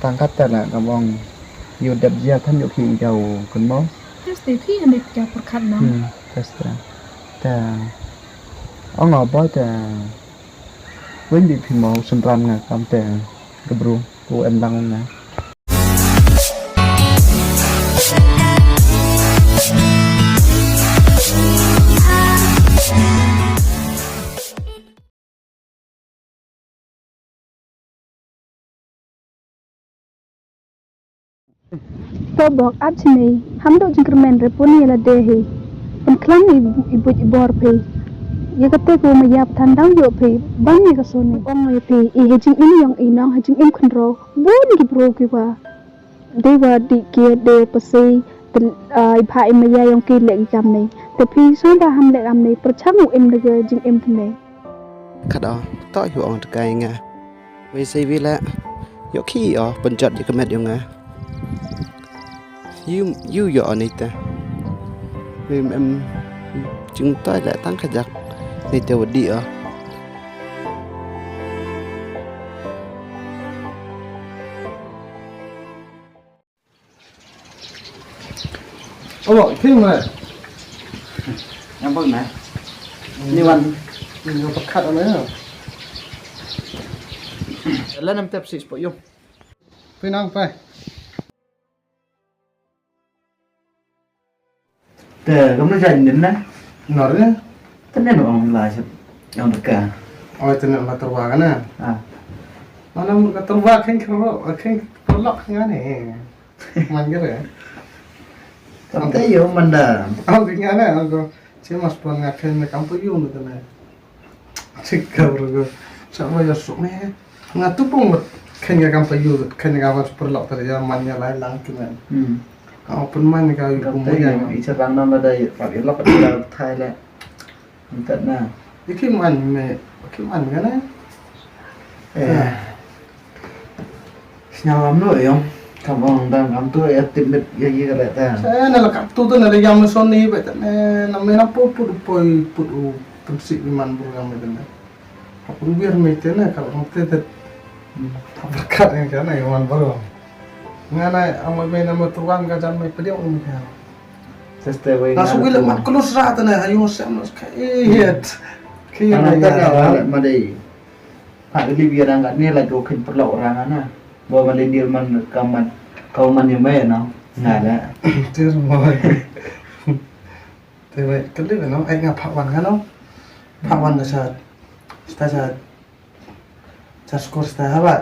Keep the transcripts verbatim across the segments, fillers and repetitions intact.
Tang kat te la ka bong. Yu dep jia than yu ki jaw kun mo. Test te phi ane phi ka pyrkhat nang. Hmm, test te. Te ong o boy te. Wen bi phi mo sentram nga kam te. Gebru ku em lang nga. To bok ap chini, ham dok jingkyrmen re pun ïa lade hi. Pynkhlan i, i buit i bor phi. Ïa kate ko ma ïap than dang ïoh phi, ban ïa ka soni. Ong ïa phi, i ha jingim ïong i nong ha jingim khynro. Bun ki bro ki wa. Dei wa dih kiad dei pasei, i bha i maya ïong ki leh ki kam nei. Te phi sngewbha ham leh kam nei, pyrchang u im da ka jingim tne. Kat o, to yu ong tkai nga. Wei sei wi leh, ïoh ki o, pynjot ïa ka met ïong nga. Yu, yu ïoh o nei te. Wei em, jingtoi leh tang ka jak. Nei te wa dih o. Obo, king me. Yang bang na. Ni wan. Ni wan pakat ame. Lan am tep sis po yung. Pinang pai. Te, kam na jan din na. Nor ya. Te ne ong la sep. Yang deka. Oh, te ne la terwa kana. Ah. Mana ka terwa king kero, king perlok ngane. Man kere. Kam te yo manda. Au ki ngane au ko. Che mas pon nga ken me kam po yo me tene. Che ka bro ko. Sa mo yo so me. Nga tu pon me ken nga kam po yo, ken nga mas perlok tadi ya man ya lai lang ki men. Hmm. Au pun man ka yo. Kam te yo i sa bang na mada yo. Pak yo lok da thai le. Ntat na. Iki man me, iki man ka na. Eh. Sñiaw am no yong. Kam ong dang kam tu ya tip met ya ye ka ta. Sa na la kap tu tu na la yam son ni bet na na me na pu pu pu pu pu pu si man bro yam bet na. Pu wir me te na ka ong te te. Ta berkat yang ka na yang man bro. Nga na am me na me tuan ka jan me pediang um ka. Teste wei. Na su wile mat kulus ra tane ha yung sem nos ka. Eh, yet. Ki na ya wale madai. Ha ili bi rang kat ni la jo kin perlu orang ana. Bo male dir man kaman. Kau man yang mai na. Na la. Tir mo. Te wei kali no ai nga pak wan kan no. Pak wan da sa. Sta sa. Sa skor sta ha ba.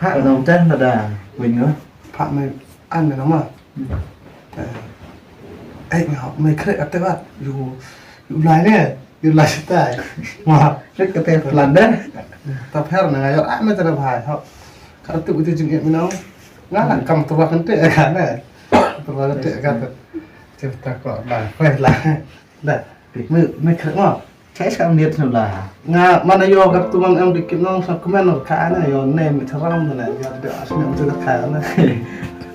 Phah nong teh lada win ngo. Phah me an me nong ma. Eh, eh, nga me krek ate bat. Yu, yu lai ne, yu lai sitai. Ma, krek ate plan deh. Ta pher na nga yo ah me tera bhai. Hok. Ka tu itu jing me nong. Nga na kam tu ba kan te ka ne. Tu ba kan te ka tu. Cerita ko ba. Weh lah. Dah. Me, me krek mo. Chai sa miet snu la. Nga mana yo kat tu mang em dikit nong sa kmen nor ka ana yo ne me charam na yo de as ne me ka ana.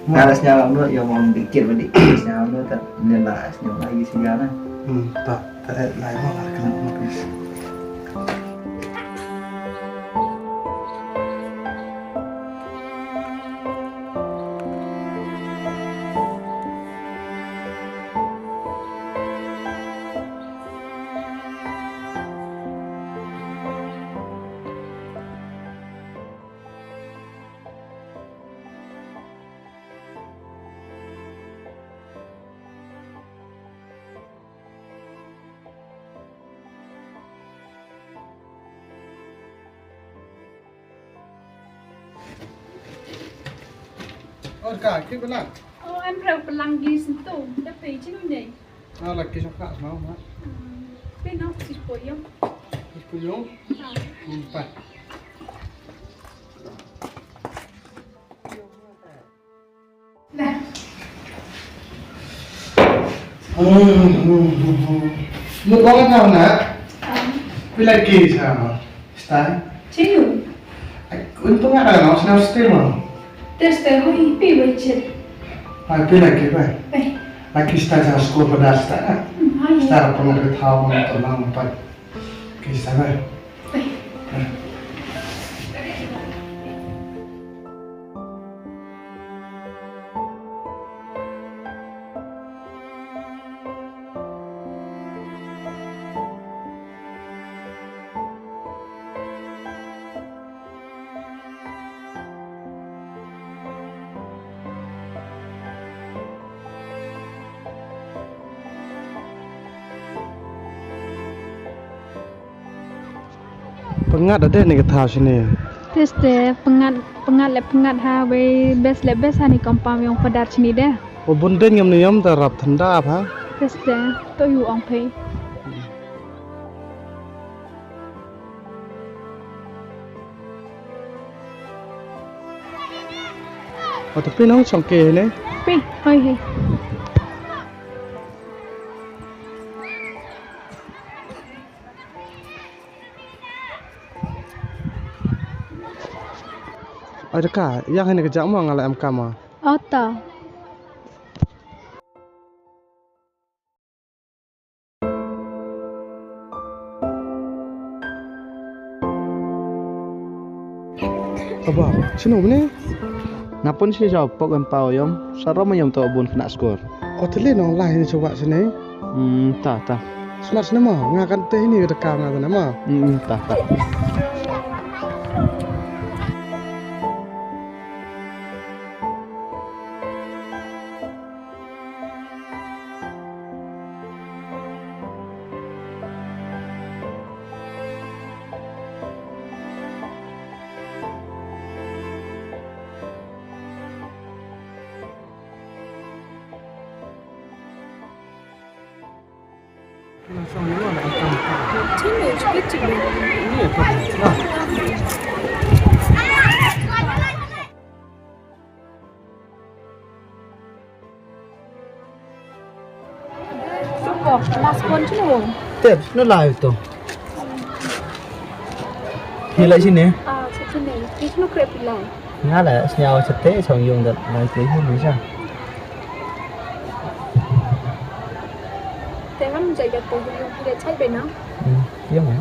Mana snya lam no yo mang dikit ba dikit snya lam no ta ne la snya la yi snya na. Hmm, ta ta eh lai mo la kena mo pis. Or ka, ki bela? Oh, em rau pelang gi sentuh. Dah pay cinu ni. Ah, lagi sokak mau, mak. Hmm, pay no, sis poyong. Sis poyong? Ah. Hmm, pa. Lah. Mut ong tau na. Pila ki sa ma. Stai. Chiu. Ai, untung ada no sna stai ma. Te stai ho ipi wechet. Ai, pila ki ba. Ai. Ai, ki stai sa skul pada stai na. Stai pengat thau ma tenang pa. Ki stai ba. Ai. Pyngngad ade ne ka thaw shini. Teste pyngngad pyngngad le pyngngad ha wei bes le bes ha ni kompam yong padar shini de. O bun den ngam ne yom da rap thanda ha. Teste to yu ong pei. Atu pi nong chong ke ne. Pi hoi he. Ai da ka yang hene ka jang mo nga la em kama. Ota. Aba, shino mene? Napun shi jaw pok em pau yom, sarom yom to bun kena skor. O tele nong lai ni coba sini. Hmm, ta ta. Smart sini mo, nga kan teh ni ka deka nga tene mo. Hmm, ta ta. Te, no lai to. Hi lai sini. Ah, sini. Sini krep lai. Nga la sini awak sete song yung dat lai te hi ni sa. Te ngam jai jat to yung dia chai bena. Hmm, yung ya.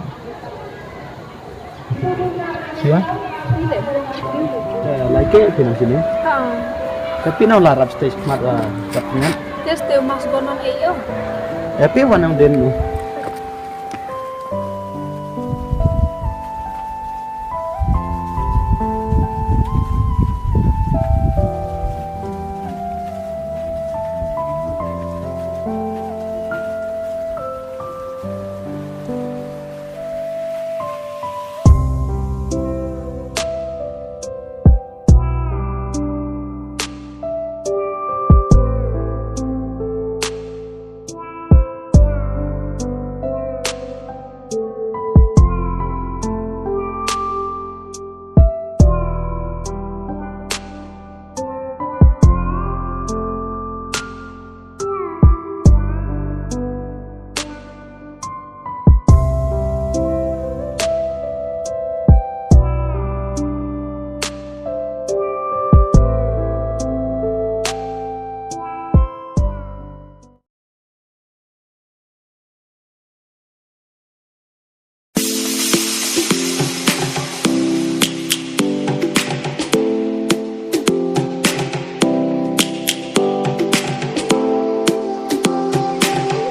Siwa? Lai ke pina sini. Tapi nau larap stage mat wa rap ngat. Just te mas gonon ayo. Tapi wanang den nu.